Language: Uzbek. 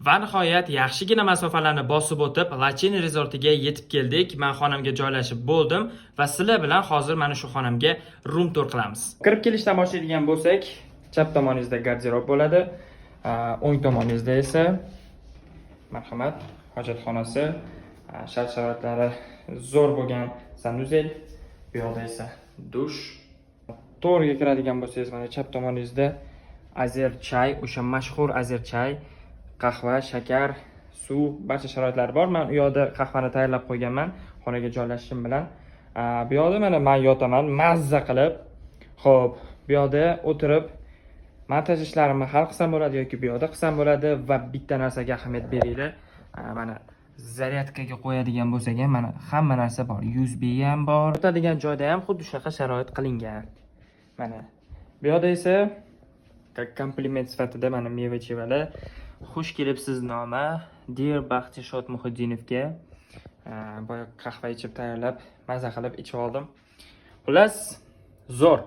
Va nihoyat yaxshigina masofalarni bosib o'tib, Lachin rezortiga yetib keldik. Men xonamga joylashib bo'ldim va sizlar bilan hozir mana shu xonamga room tour qilamiz. Kirib kelishdan boshlaydigan bo'lsak, chap tomoningizda garderob bo'ladi. O'ng tomoningizda esa, marhamat, hojatxonasi, shart sharoitlari zo'r bo'lgan санузел, bu yoqda esa dush. To'g'riga kiradigan bo'lsangiz, mana chap tomoningizda Azerchay, o'sha mashhur Azerchay, qahva, shakar, suv, barcha sharoitlar bor. Man u yoqda qahvani tayyorlab qo'yganman xonaga joylashishim bilan. Bu yoqda mana man yotaman mazza qilib. Xo'p, bu yoqda o'tirib montaj ishlarimni hal qilsam bo'ladi yoki bu yoqda qilsam bo'ladi. Va bitta narsaga ahamiyat beringlar. Mana zaryadkaga qo'yadigan bo'lsak ham, mana hamma narsa bor. USB ham bor. Yotadigan joyda ham xuddi shunaqa sharoit qilingan. Mana bu yoqda esa как kompliment sifatida mana meva-chevalar. Xush kelibsiz noma, dear Baxtishod Muhiddinovga. Boya qahva ichib tayyorlab, maza qilib ichib oldim. Xullas, zo'r.